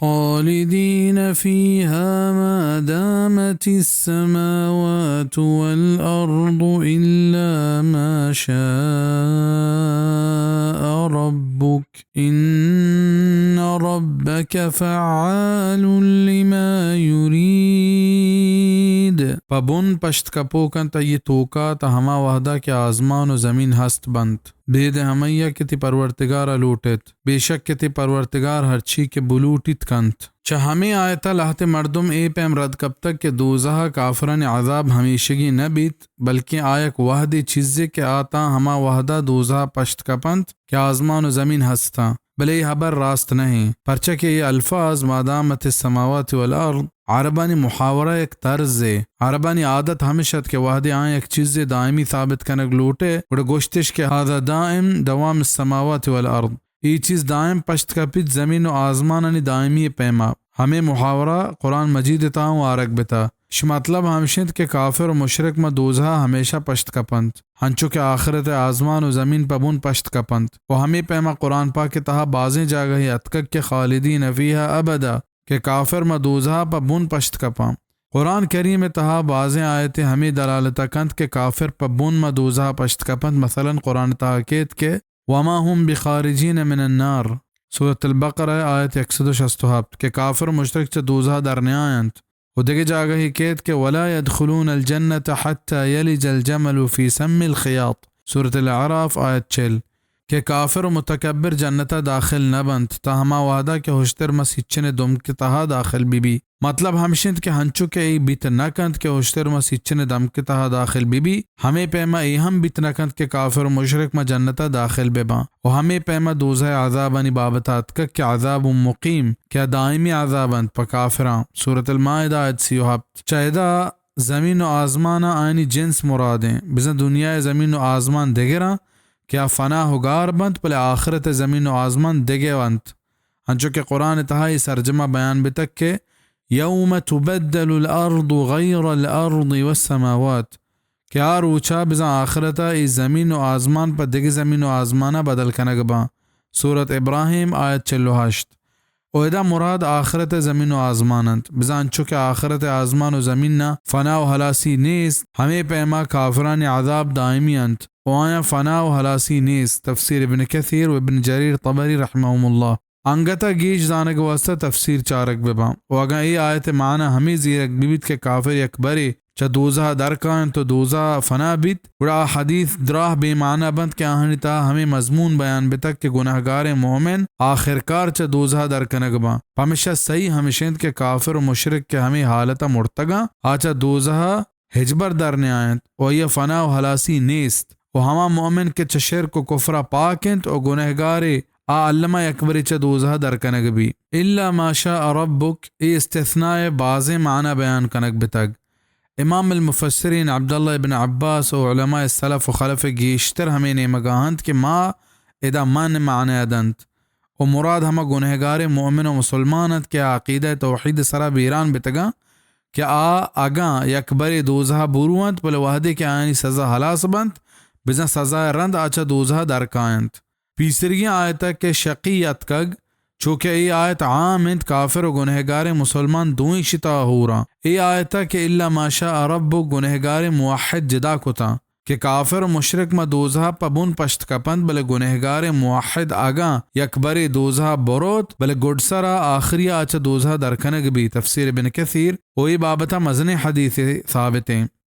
خالدين فيها ما دامت السماوات والأرض إلا ما شاء ربك إن ربك فعال لما يريد۔ پہ بن پشت کپوک انت آئی توکا تا ہما وہدا کہ آزمان و زمین ہست بنت، بید ہمئیا کہ تئی پرورتگارا لوٹیت۔ بے شک کہ تئی پرورتگار ہرچی کہ بلوٹیت کنت۔ چہ ہمے آیتا لہتے مردم اے پیم رد کپتگ کہ دوزہا کافرانی عذاب ہمیشگی نہ بیت، بلکیں آ یک وہدے چیزے کہ آ تاں ہما وہدا دوزہا پشت کپنت کہ آزمان و زمین ہستاں۔ بلے اے ہبر راست نہ ایں، پرچا کہ اے الفاظ ما دامت السماوات والارض عربانی محاورہ یک طرزے۔ عربانی عادت ہمش ات کہ وہدے آیاں یک چیزے دائمی ثابت کنگ لوٹے، گڑا گوشتش کہ هذا دائم دوام السماوات والارض، اے چیز دائم پشت کپیت زمین و آزمانانی دائمی پیما۔ ہمے محاورہ قرآن مجید تہا اوں آرگ بتا۔ اش مطلب ہمش انت کہ کافر و مشرک ماں دوزہا ہمیشہ پشت کپنت، ہنچو کہ آخرت آزمان و زمین پہ بن پشت کپنت۔ و ہمے پیما قرآن پاک تہا بازیں جاگہے اتکگ کہ خالدین فیہا ابدا، کہ کافر ماں دوزہا پہ بن پشت کپاں۔ قرآن کریم تہا بازیں آیتے ہمے دلالتا کنت کہ کافر پہ بن ماں دوزہا پشت کپنت۔ مثلاً قرآن تہا کیت کہ وما هم بخارجین من النار، سورة البقرہ، آیت یک سد و شست و ہپت، کہ کافر مشرک چہ دوزہا در نیاینت۔ و دگہ جاگہے کیت کہ ولا يدخلون الجنة حتى يلج الجمل في سم الخياط، سورة الاعراف، آیت چل، کہ کافر و متکبر جنتا داخل نہ بنت تا ہما وہدا کہ ہشتر ماں سیچن دمک تہا داخل بہ بی۔ مطلب ہمش انت کہ ہنچو کہ اے بیت نہ کنت کہ ہشتر ماں سیچن دمک تہا داخل بہ بی، ہمے پیما اے ہم بیت نہ کنت کہ کافر و مشرک ماں جنتا داخل بہ باں۔ و ہمے پیما دوزہ عذابانی بابتا اتکگ کہ عذاب مقیم، کہ آ دائمی عذاب انت پہ کافراں۔ سورة المائدہ، آیت سی و ہپت۔ چہ ادا زمین و آزمانا آیانی جنس مرادیں۔ بزاں دنیائے زمین و آزمان دگراں کہ آ فنا و گار بنت، بلے آخرت زمین و آزمان دگہ انت۔ انچو کہ قرآن تہا اے سرجما بیان بتگ کہ یوم تبدل الارض غیر الارض والسماوات، کہ آ روچا بزاں آخرتا اے زمین و آزمان پہ دگہ زمین و آزمانا بدل کنگ باں۔ سورت ابراہیم، آیت چل و ہشت۔ و ادا مراد آخرت زمین و آزمان انت۔ بزاں انچو کہ آخرت آزمان و زمینا فنا و ہلاسی نیست، ہمے پیما کافرانی عذاب دائمی انت و آیاں فنا و ہلاسی نیست۔ تفسیر ابن کثیر و ابن جریر طبری رحمہم اللہ۔ انگتا گیش زانگ واسطہ تفسیر چارگ بباں۔ و اگاں اے آیت معنی ہمے زیرگ ببیت کہ کافر یک برے چہ دوزہ در کاینت و دوزہ فنا بیت، گڑا آ حدیث دراہ بے معنی بنت کہ آہانی تہا ہمے مضمون بیان بتگ کہ گناہگاریں مومن آخرکار چہ دوزہ در کنگ باں۔ پمشا صحیح ہمش انت کہ کافر و مشرک کہ ہمے حالتا مرتگاں، آ چہ دوزہ ہچبر در نیاینت و آئیا فنا و ہلاسی نیست۔ و ہما مومن کہ چہ شرک و کفرا پاک انت و گنہگارے، آ الما یکبرے چہ دوزہ در کنگ بی۔ الا ما شاء ربک، اے استثناء بازیں معنی بیان کنگ بتگ۔ امام المفسرین عبداللہ ابن عباس و علماء سلف و خلف گیشتر ہمے نیمگا انت کہ ما ادا من معنی دنت۔ و مراد ہما گنہگاریں مومن و مسلمان انت کہ آ عقیدہ توحید سرا بیران بتگاں کہ آ اگاں یک برے دوزہا برو انت، بلے وہدے کہ آیانی سزا ہلاس بنت، بزاں سزا رند آ چہ دوزہا در کاینت۔ پیسرگیں آیتا کہ شقی اتکگ، چوکہ اے آیت عام انت، کافر و گنہگاریں مسلمان دوئیں شتا ہوراں۔ اے آیتا کہ الا ما شاء ربک گنہگاریں موحد جدا کتاں۔ کہ کافر و مشرک ماں دوزہا پہ بن پشت کپنت، بلے گنہگاریں موحد اگاں یک برے دوزہا بروت، بلے گڈسرا آخریا آ چہ دوزہا در کنگ بی۔ تفسیر ابن کثیر۔ و اے بابتا مزنیں حدیثے ثابتیں۔